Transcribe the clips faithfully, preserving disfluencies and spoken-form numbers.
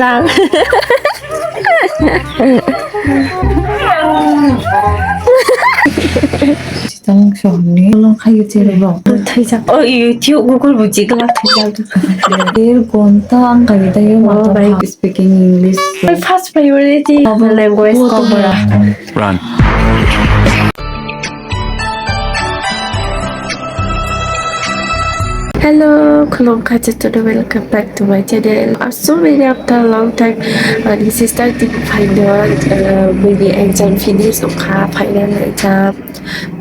Tang. Chitang songni long khayo cherok. Thwijak. Oh, YouTube, Google bo chikla thwijak. Der gonta ang kari tayo. Oh, mata my. Speaking English. My first priority, language. Run. Hello, khulumkha jotono, welcome back to my channel. I'm so many after a long time. Ani sister tini phaino, uh, buini exam finish wngkha, final exam.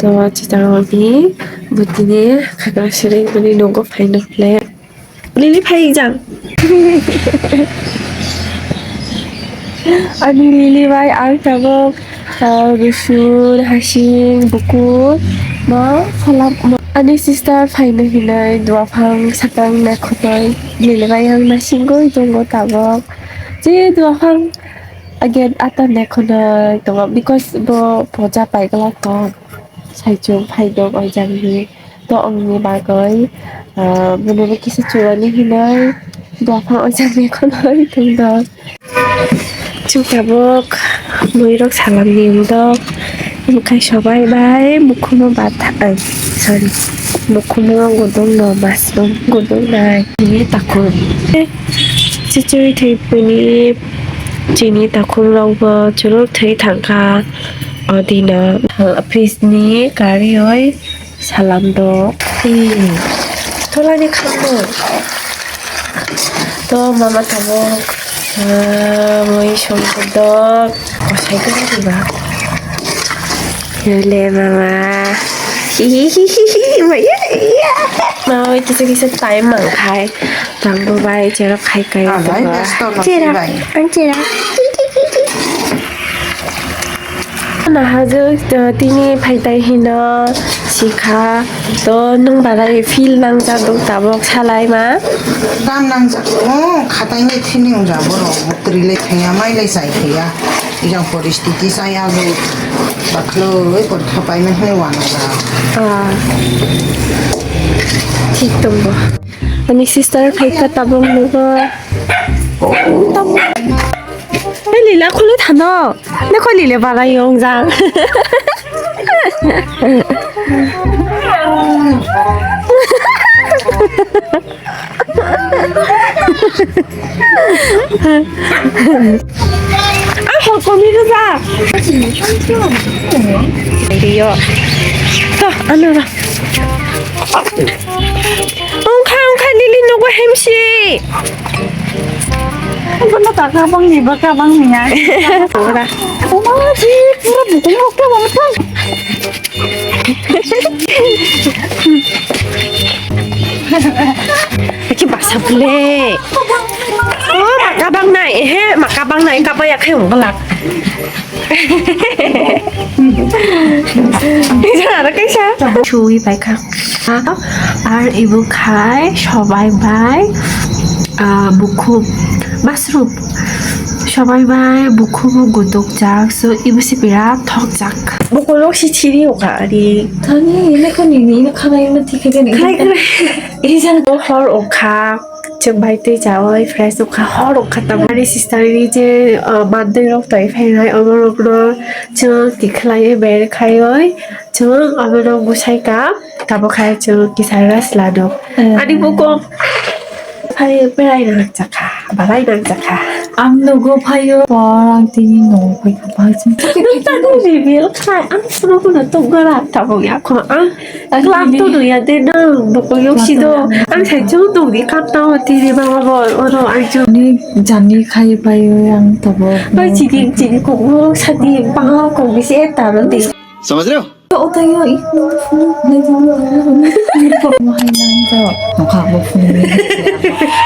To chwtharokni butini khakra sirwi bini nogo phaino phle. Lily phai jang. Ani Lily bai ang tabuk, ah, Rusun, Hasing, Buku, ma salam, ma, ani sister phaino hinwi duaphang sakang naikhotai Lily bai ang nasingwi tongo tabuk. Je duaphang again ata naikhonai tongo because bo poja pai glak tong. Saichung phaidok o jagni to wngni bagwi, ah, bonobo kisa chubani hinwi dophang o jagni khonoi tongdok. Chwng tabuk muirok salamni wngdok, wngkha sobai bai mukhumo batha, ah, sorry, mukhumo gudungno masrum gudungnai tini takhuk. Chichiri thwipuni chini takhukrokbo chwrwk thwi thangkha o dino. Fridge ni kariwi salam do. Tolani khamung. To mama tabuk, ah, mui songkudok kosai khe diba. Yole mama. Hihihihi, maya, iya. Mama kisa kisa time mangkhai. Tangbo bai cherok khai kai. Ah, bai, tongo. Besto no, bai. Cherak, ang cherak. Nahajwk, uh, tini phaitai hino sikha. To nwng barai feel nangjak dok tabok salai ma. Tam nangjak, oh, khatai ni thini wngjak borok. Bwtwrwi le thaiya, mai le chai thaiya. Ijang poristiti chaya bo. Bakhlo, oi, por thapai na hwnwi wanajak. Ah. Thik tongo. Ani sister phaikha tabuk nugo. Tabuk. Hei, Lila khulwi thano. Nokho Lila barai yong jang. Ah, hor komi rwjak. Yo. To, ano ra. Ongkha, ongkha, Lili nogo hemsi. Bono ta kabang ni, ba kabang ni ya. Ora. Oma ji, pura butung okta bang. Iki basa bole. Oh, maka bang nai, he, maka bang nai, kapa ya khe unggalak. Ini jangan ada kaisa. Chui bai kha. Ar ibu khai, sobai bai, ah, bukhum, masrup. Sobai bai bukhum guduk jak, so ibu si pira thok jak. Bukulok si chiri oka ari. Thani, ini kan ini, ini khana ini tiga kan ini. Khlai, khlai. Ini jangan hor oka. Chwng bai twi chawi fresh wngkha, hor wngkha tamo. Ani sister ni je, uh, mandwi rok twi phainai, omo rokno chwng tikhlaiwi ber khaiwi chwng omono bwsai ka tamo khai chwng kisa rest lano. Eh. Ani buko phai berai nang jakha, balai nang jakha. Ang nugo phaio, por ang tini nugo phaikha, bahai chwng. Nung tamo reveal khai, ang suno kuno tong gara tamo ya kho, ang. Club to nuya de nang, bukung yok si do. Ang sai chwng tong di kap tao tini baba bo, oro ang chwng. Ni jani khai pai ang tabo. Bai chini, chini kok mo sati bang kok bisi eta ro de. Samajh rahe ho? O tayo, i phone, phone, nai phone, phone. Phone mo hai nang to. Nokha bo phone ni.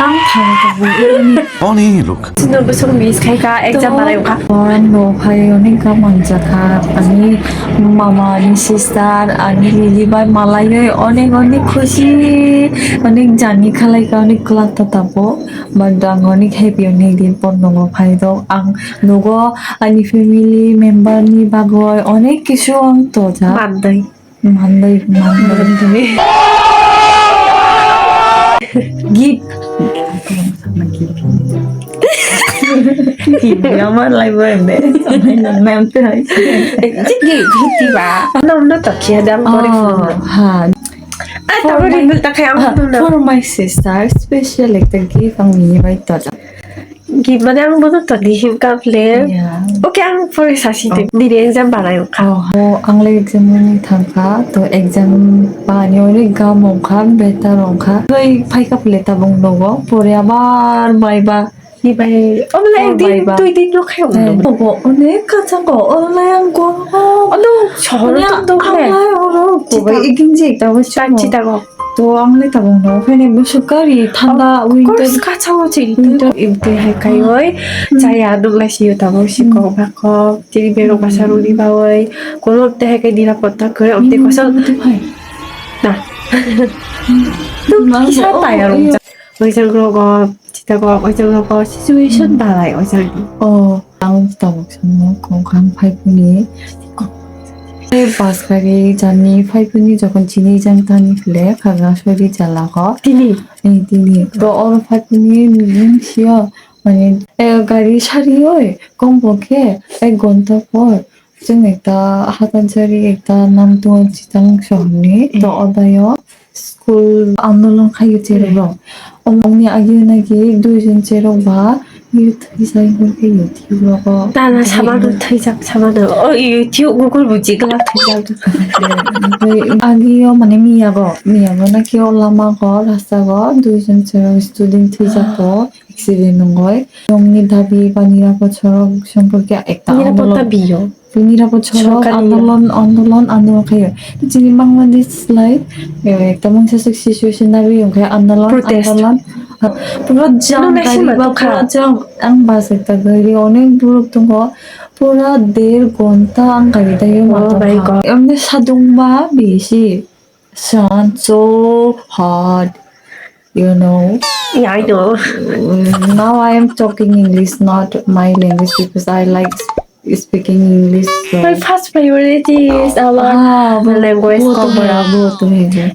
Ang thang to bo ni. Oni look. Sino bwswk miss khai kha, exam balai wngkha. Porano phai onek kha manjakha. Ani mama, ani sister, ani Lily bai malaiwi onek onek khusi, onek jani khalai kha, onek kwlak ta tabo. But ang onek happy, onek din por nogo phai rok. Ang nogo ani family member ni bagwi onek kisu ang toja. Mandai. Mandai, mandai. Gift. Gift. Ki, amar lai bo ende. Mem te hai. Jigi, jigi ba. Ano, ano to kia dam kori. Oh, ha. Ah, tabo rimil ta kaya ang. For my sister, special ekta gift ang nini bai to. Gift mane ang bono to di him kaple. Yeah. Okay, ang pore sasi te. Oh. Nini exam banai ka. Oh, oh, ang le exam ni thangka, to exam ba ni ori ga mongkha, beta rongkha. Bai phai kaple tabung nogo, pore abar mai ba. Ni bai, omo le oh, ekdin, bai ba. Dui din rok khai. Eh, omo. Obo, onek kachang go, omo le ang go. Ano, sohor tong tong le. Ang lai oro, go bai, chita. Ikin je ekta bo chita go. To ang le tabung no, phai ne musu kari, thanda, of winter. Course, kachang o chini. Winter. Ibte hai kai oi, hmm. Chaya nung lai si yo tabung si kok ba kok, chini berok basa runi ba oi, kono te hai kai nirapota kore, omte kosong. Ibte hai. Na. Hmm. Tu kisa tayar. Waisa grogo, chita go, waisa grogo, situation balai, waisa grogo. Oh, ang tabuk samo kongkang phaipuni. Ei bus gari jani phaipuni jokon chini jang tani khle khaga sori jala go. Tini? Eh, tini. To oro phaipuni nung sio, mane, eh, gari sari oi, kombo khe, ek gonta por. Chwng ekta hatansari ekta nam tongo chitang sohorni. Mm. To odayo school andolon khaio cherok rok. Omoni agini nagi duijon cherok ba youth thwijak hinkhe youth rogo. Tana samano thwijak samano. O YouTube Google buji glak thwijak. Agio mane miyago, miyago naki o lamago rastago duijon cherok student thwijago. Accident wngoi. Nokni dabi ba nirapot sorok somporke ekta nirapot andolon. Dabi o. Nirapot sorok sorkari andolon, andolon, andolon khaio. Chini Bangladesh lai, eh, ekta mungsa swk situation dabi wngkhe andolon, protest. Andolon. Pura jam, nung naising gari ba matukha. Pura jam. Ang bus ekta gari onek borok tongo. Pura der ghonta ang gari daiwi. Oh my God. Emne sadung ba bisi. Sun so hot, you know. Yeah, I know. Mm, now I am talking English, not my language, because I like sp-, speaking English. So. My first priority is our ah, language.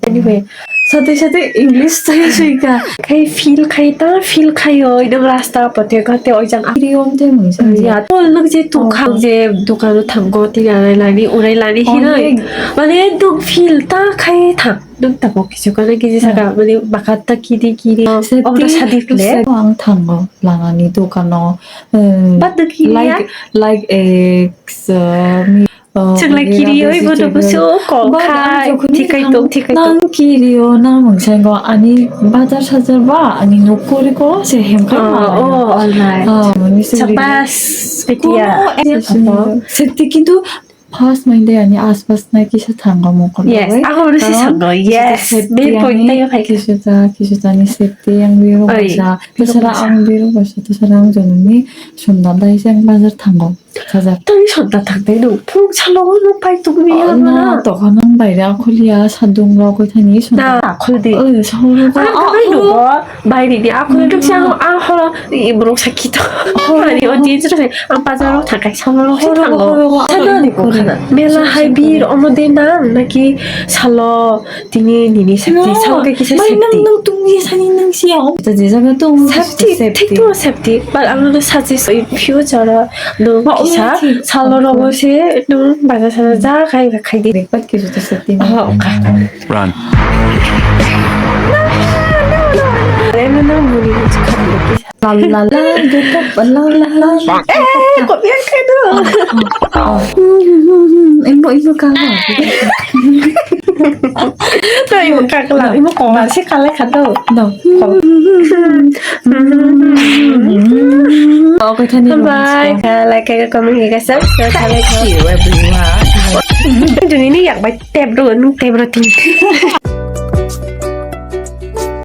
Anyway, sate sate English saya suika. Khai feel khai ta, feel khai oi, dong rasta pate kate oi jang. Iri om te mung sa. Ya, tol nuk je tu khang je dukan thango ti anai lani, unai lani hinoi. Mane duk feel ta khai thang. Nung tabok kisu kana kisi saka, mane baka ta kiri kiri. Safety, obo to sadi kle. Safety ang thango langani dukano. Bat duk kiri ya? Like, like eggs, uh, mi-, uh, chwng lai kiri oi bo to busu ko khai. Thikai tong, thikai tong. Nang kiri o, nang mungsa go ani bazar sajar ba, ani nuk kori ko se hem kai. Oh, oh, all right. Sabas, Petia. Safety kintu First main de ani aspas nai kisa thango mokol. Yes, abo ni si thango, yes. Main point tayo khai. Kisa ta, kisa ta ni safety ang biro basa. Tasara ang biro basa, tasara ang jono ni sunda dai se ang bazar thango. Bazar. Tani sunda thang dai no, phung salo no pai tung ni ya na. Tokon ang baire akhol ya, sadung ro koi thani sunda. Na, akhol de. Oi, sahur ro. Ang bai no. Bairi ni akhol tuk siang ang horo i borok sakhi to. Ani audience rok ang bazar rok thangkai salo rok se thango. Salo ni kok khana. Mela hai bir omo de nang naki salo tini nini safety salo ke kisa safety. Nang tungni sani nang siya. Ito je jaga tung safety. Thik to safety. But ang no suggest in future no kisa salo rok se no bazar salo ja khai khai di. But kisa to safety. Oh, okay. Run. La la la, get up, la la la. Eh, kok yang kaya tu? Imo, imo kang. Tu imo kang lah, imo kong lah, si kalai kata. No. Kong. Bye. Like, comment, subscribe. Thank you, everyone. Dunia ni yang baik. Tep do, nung tep do tin.